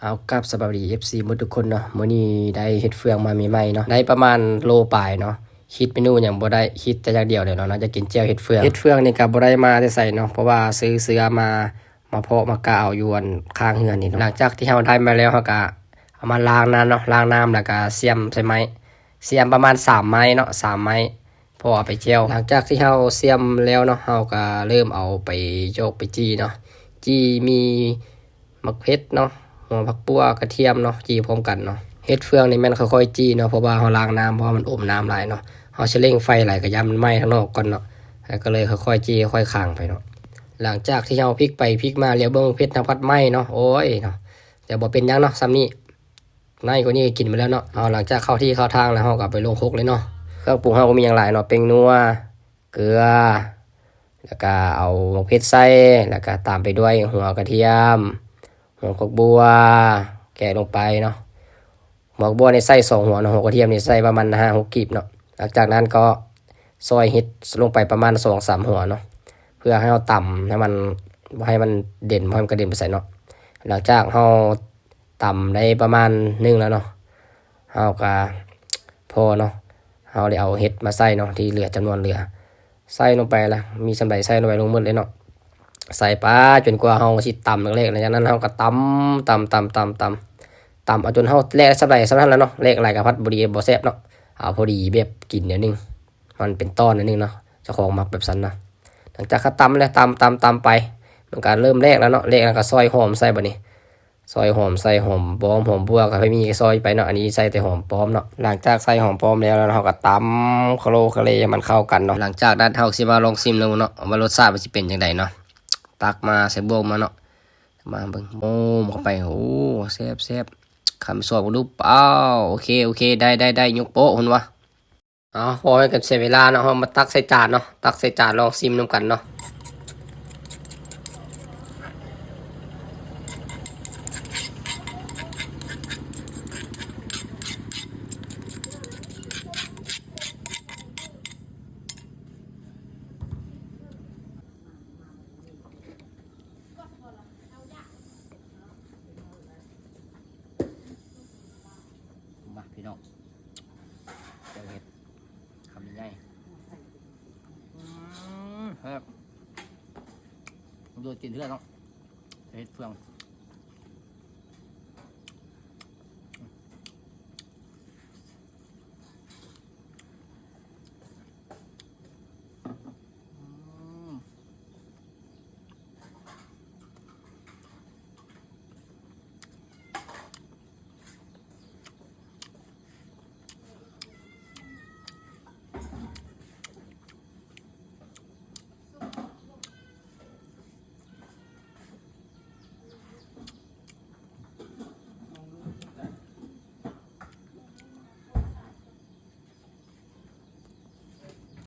ເອົາ ກາບສະບາຍດີ ເອັຟຊີ ໝົດທຸກຄົນເນາະ. ມື້ນີ້ໄດ້ເຫັດເຟືອງມາໃໝ່ໆເນາະ, ໄດ້ປະມານໂລປາຍເນາະ. ຄິດເມນູຫຍັງບໍ່ໄດ້, ຄິດແຕ່ຢ່າງດຽວເລີຍເນາະ, ຢາກກິນແຈ່ວເຫັດເຟືອງ. ເຫັດເຟືອງນີ້ກໍບໍ່ໄດ້ມາແຕ່ໃສເນາະ, ເພາະວ່າຊື້ເຊື້ອມາ ມາເພາະມາກະເອົາຢູ່ອັນຂ້າງເຮືອນນີ້ເນາະ. ຫຼັງຈາກທີ່ເຮົາໄດ້ມາແລ້ວ ເຮົາກໍເອົາມາລ້າງນ້ຳເນາະ, ລ້າງນ້ຳແລ້ວກໍສ່ຽມໃສ່ໄມ້, ສ່ຽມປະມານສາມໄມ້ເນາະ, ສາມໄມ້ ພໍເອົາໄປແຈ່ວ. ຫຼັງຈາກທີ່ເຮົາສ່ຽມແລ້ວເນາະ, ເຮົາກໍເລີ່ມເອົາໄປຢອກໄປຈີ່ເນາະ, ຈີ່ມີໝາກເຜັດເນາະ, ຫົວຜັກບົ່ວ, ກະທຽມເນາະ, ຈີ່ພ້ອມກັນເນາະ. ເຫັດເຟືອງນີ້ແມ່ນຄ່ອຍໆຈີ່ເນາະ, ເພາະວ່າເຮົາລ້າງນ້ຳ, ເພາະວ່າມັນອົມນ້ຳຫຼາຍເນາະ. ເຮົາຊິເລັ່ງໄຟຫຼາຍກໍຢ້ານມັນໄໝ້ທາງນອກກ່ອນເນາະ, ກໍເລີຍຄ່ອຍໆຈີ່ ຄ່ອຍໆຄາງໄປເນາະ. ຫຼັງຈາກທີ່ເຮົາພິກໄປພິກມາແລ້ວ ເບິ່ງເຜັດທາງພັດໄໝ້ເນາະ, ໂອ້ຍເນາະ, ແຕ່ບໍ່ເປັນຫຍັງເນາະ, ສ່ຳນີ້ ໃນກວ່ານີ້ກໍກິນໄປແລ້ວເນາະ. ເຮົາຫຼັງຈາກເຂົ້າທີ່ເຂົ້າທາງແລ້ວ ເຮົາກໍໄປລົງຄົກເລີຍເນາະ. ເຄື່ອງປຸງເຮົາກໍມີຫຍັງຫຼາຍເນາະ, ແປ້ງນົວ, ເກືອ, ແລ້ວກໍເອົາໝາກເຜັດໃສ່, ແລ້ວກໍຕາມໄປດ້ວຍຫົວກະທຽມ, ຫົວຜັກບົ່ວ, ແກະລົງໄປເນາະ. ຫົວຜັກບົ່ວນີ້ໃສ່ສອງຫົວເນາະ, ຫົວກະທຽມນີ້ໃສ່ປະມານຫ້າຫົກກີບເນາະ. ຫຼັງຈາກນັ້ນກໍຊອຍເຫັດລົງໄປປະມານສອງສາມຫົວເນາະ, ເພື່ອໃຫ້ເຮົາຕຳໃຫ້ມັນ ບໍ່ໃຫ້ມັນເດັ່ນ, ບໍ່ໃຫ້ມັນກະເດັນໄປໃສເນາະ. ຫຼັງຈາກເຮົາ ຕຳໄດ້ປະມານໜຶ່ງແລ້ວເນາະ, ເຮົາກະພໍເນາະ, ເຮົາໄດ້ເອົາເຫັດມາໃສ່ເນາະ ທີ່ເຫຼືອ ຈຳນວນເຫຼືອ ໃສ່ລົງໄປລະ ມີສ່ຳໃດໃສ່ລົງໄປລົງໝົດເລີຍເນາະ. ໃສ່ໄປຈົນກວ່າເຮົາຊິຕຳແຫຼກໆ ຫຼັງຈາກນັ້ນເຮົາກະຕຳ ຕຳ ຕຳ ຕຳ ຕຳ ຕຳເອົາຈົນເຮົາແຫຼກໄດ້ສ່ຳໃດສ່ຳນັ້ນແຫຼະເນາະ, ແຫຼກຫຼາຍກະພັດບໍ່ດີ ບໍ່ແຊບເນາະ, ເອົາພໍດີແບບກິນແນວໜຶ່ງ ມັນເປັນຕອນໜ້ອຍໜຶ່ງເນາະ, ເຈົ້າຂອງມັກແບບຊັ້ນນະ. ຫຼັງຈາກເຮົາຕຳແລ້ວ ຕຳ ຕຳ ຕຳໄປ ມັນກະເລີ່ມແຫຼກແລ້ວເນາະ, ແຫຼກແລ້ວກະຊອຍຫອມໃສ່ບາດນີ້. ຊອຍຫອມໃສ່ ຫອມປ້ອມ ຫອມບົ່ວ ກະໃຜມີກະຊອຍໄປເນາະ, ອັນນີ້ໃສ່ແຕ່ຫອມປ້ອມເນາະ. ຫຼັງຈາກໃສ່ຫອມປ້ອມແລ້ວ ແລ້ວເຮົາກະຕຳຄະໂລຄະເລໃຫ້ມັນເຂົ້າກັນເນາະ. ຫຼັງຈາກນັ້ນເຮົາຊິມາລອງຊີມເບິ່ງເນາະ ວ່າລົດຊາດມັນຊິເປັນຈັ່ງໃດເນາະ. ຕັກມາໃສ່ບ່ວງມາເນາະ, ມາເບິ່ງ ໂອ້ ເຂົ້າໄປ ໂອ້ ແຊບໆ. ຄຳຊອບກະດູ ອ້າວ ໂອເຄ ໂອເຄ ໄດ້ ໄດ້ ໄດ້ ຍົກໂປະ ເພິ່ນວ່າ. ເອົາ ບໍ່ໃຫ້ກັນເສຍເວລາເນາະ, ເຮົາມາຕັກໃສ່ຈານເນາະ, ຕັກໃສ່ຈານລອງຊີມນຳກັນເນາະ. ມາພີ່ນ້ອງ ແຈ່ວເຫັດ ຄຳໃຫຍ່ໆ. ອືມ ແຊບ ໂດຍກິນເທື່ອເນາະ ເຫັດເຟືອງ.